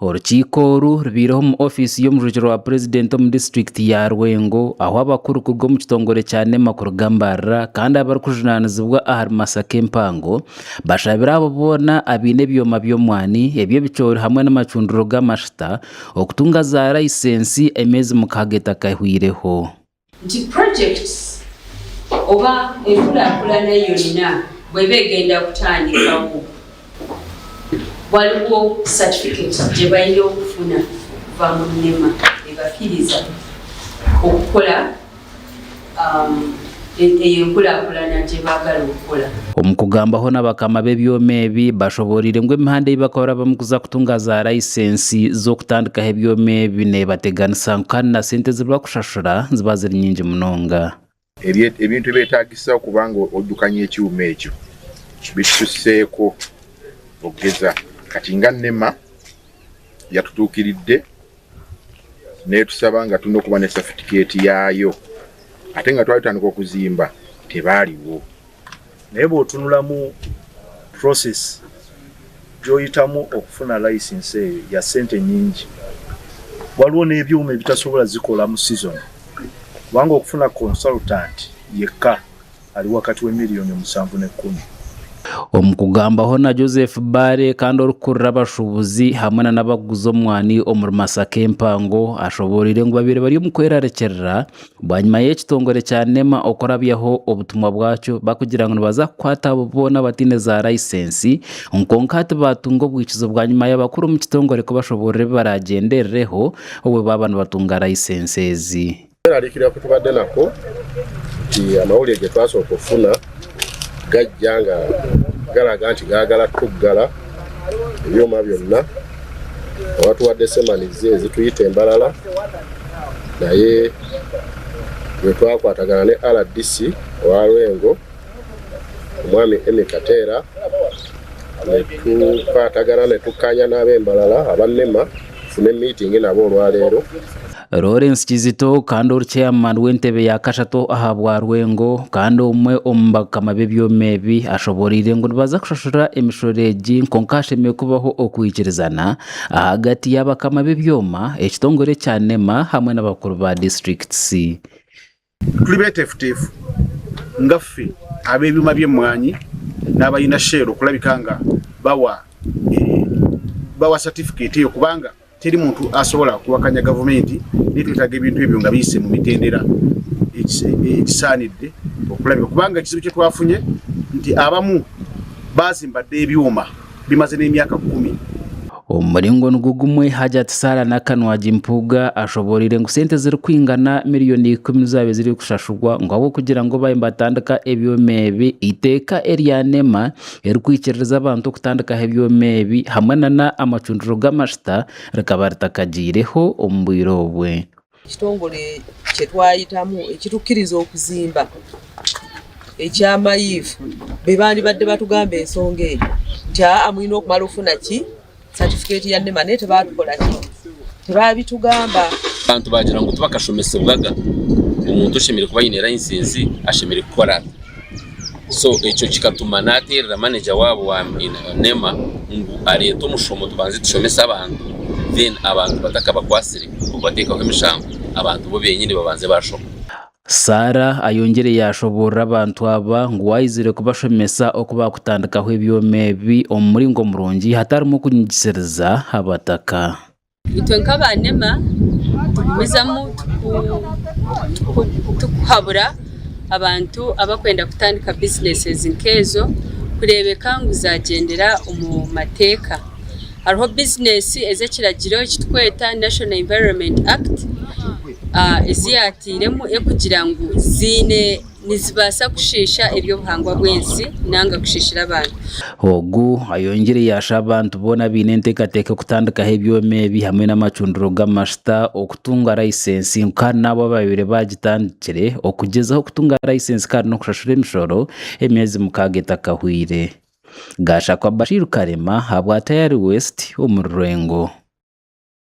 Orukiiko oru rubaireho omu ofiisi y'omujwekyerwa wa Purezidenti omu disiturikiti ya Rwengo ahu abakuru kuruga omu kitongore kya NEMA kuruga Mbarara kandi abarikujunaanizibwa ahari Masaka empango bashabire abo boona abaine ebyoma by'omwani, eby'ebicoori hamwe n'amacundiro g'amashuta okutunga za layisensi emeezi mukaaga etakahweireho. Nti projects oba enkulakulana yonna bweba egenda kutandikawo waliwo certificate gyebalina okufuna okuva mu nema ebakiriza okukola um, eyo enkulakulana gyebagala okukola. Omu kugambaho na bakama b'ebyoma ebi, bashoboreire ngu emihanda ei bakurabamu kuza kutunga za layisensi z'okutandikaho ebyoma ebi neebateganisa ngu kandi na sente ezi barikushashura niziba ziri nyingi munonga. Ebintu ebyetagisa okuba nga oddukanya ekyuma ekyo bitususseeko okugeza kati nga nema yatutuukiridde netusaba nga tulina okuba ne safutikeeti yaayo ate nga twali tutandika okuzimba tebaaliwo. Naye bw'otunulamu process gy'oyitamu okufuna license eyo ya ssente nnyingi. Waliwo n'ebyuma ebitasobola zikola mu season kubanga okufuna consultant yekka ali wakati w'emiliyoni omusanvu n'ekkumi. Omu kugambaho na Joseph Bbaale kandi orikukurira abashuubuzi hamwe na n'abarikuguza omwani omuri Masaka empango ashobooroire ngu babaire bari omu kwerarikirira bwanyima y'ekitongore kya NEMA okurabyaho obutumwa bwakyo barikugira ngu nibaza kukwata abo boona abataine za layisensi kwonka hati baatunga obwikizo bwanyima y'abakuru omu kitongore kubashoboorora ebi baraagyenderireho obwo baaba nibatunga layisensi ezi. Okwerarikirira ku tubadde nakwo nti amawulire ge twasooka okufuna gajja nga galaga nti gaagala tuggala ebyuma byonna nga batuwadde semanizi ezituyita embalala naye bwe twakwatagana ne rdc owa Lwengo omwami Emmy Kateera ne tukwatagana ne tukkaanya n'ab'embalala aba nema tufune miitingi nabo olwaleero. Lawrence Kizito kandi ori chairman w'entebe ya kashatu aha bwa Rwengo kandi omwe omu bakama b'ebyoma ebi ashoboreire ngu nibaza kushashura emishoro egi kwonka hashemereire kubaho okwikirizana ahagati y'abakama b'ebyoma, ekitongore ekya NEMA hamwe n'abakuru ba disiturikiti. Turi beeteefuteefu nga ffe ab'ebyoma by'emmwanyi n'abalina Shell okulabika nga bawa bawa satifikeeti eyo kubanga teri muntu asobola kuwakanya gavumenti naye twetaaga ebintu ebyo nga biyise mu mitendera egisaanidde okulabika kubanga ekizibu kye twafunye nti abamu baazimba dda ebyuma bimaze n'emyaka kkumi. Omu muringo nigwo gumwe, Hajat Sarah Nakanwagi Mpuuga ashoboreire ngu sente zirikwingana miriyoni ikumi nizo zaabaire zirikushashurwa ngu ahabw'okugira ngu baabaire nibatandika ebyoma ebi, eiteeka erya NEMA eririkwikiririza abantu okutandikaho ebyoma ebi hamwe nana amacundiro g'amashuta rikaba ritakagiireho omu bwire obwe. Ekitongore kye twayitamu ekitukkiriza okuzimba ekya Mayiifu be bandibadde batugamba ensonga eyo nti aa mulina okumala okufuna ki satifikeeti ya NEMA naye tebaatukola ki tebaabitugamba. Abantu baagira ngu tibakashomesibwaga, omuntu oshemereire kuba aine layisinsi ashemereire kukora ata? So ekyo kikatuma naateerera maneja waabo wa NEMA ngu areete omushomo tubanze tushomese abantu then abantu batakabakwasire okubateekaho emishango abantu bo benyini babanze baashoma. Sarah ayongyire yaashoboorora abantu aba ngu waizire kubashomesa oku baakutandikaho ebyoma ebi omu muringo murungi hatarimu kunyigisiriza abataka. Itwe nk'aba NEMA tugumizamu tukuhabura abantu abakwenda kutandika bizineesi nk'ezo kureebeka ngu zaagyendera omu mateeka. Hariho bizineesi ez'ekiragiro eki turikweta National Environment Act ezi yaatairemu erikugira ngu ziine nizibaasa kushiisha eby'obuhangwa bw'ensi nanga kushiishira abantu. Ogu ayongyire yaashaba abantu boona abaine enteekateeka y'okutandikaho ebyoma ebi hamwe n'amacundiro g'amashuta okutunga layisensi kandi n'abo ababaire baagitandikire okugyezaho kutunga layisensi kandi n'okushashura emishoro emyezi mukaaga etakahweire. Gashakwa Bashir Karema ahabwa Tayari West omuri Rwengo.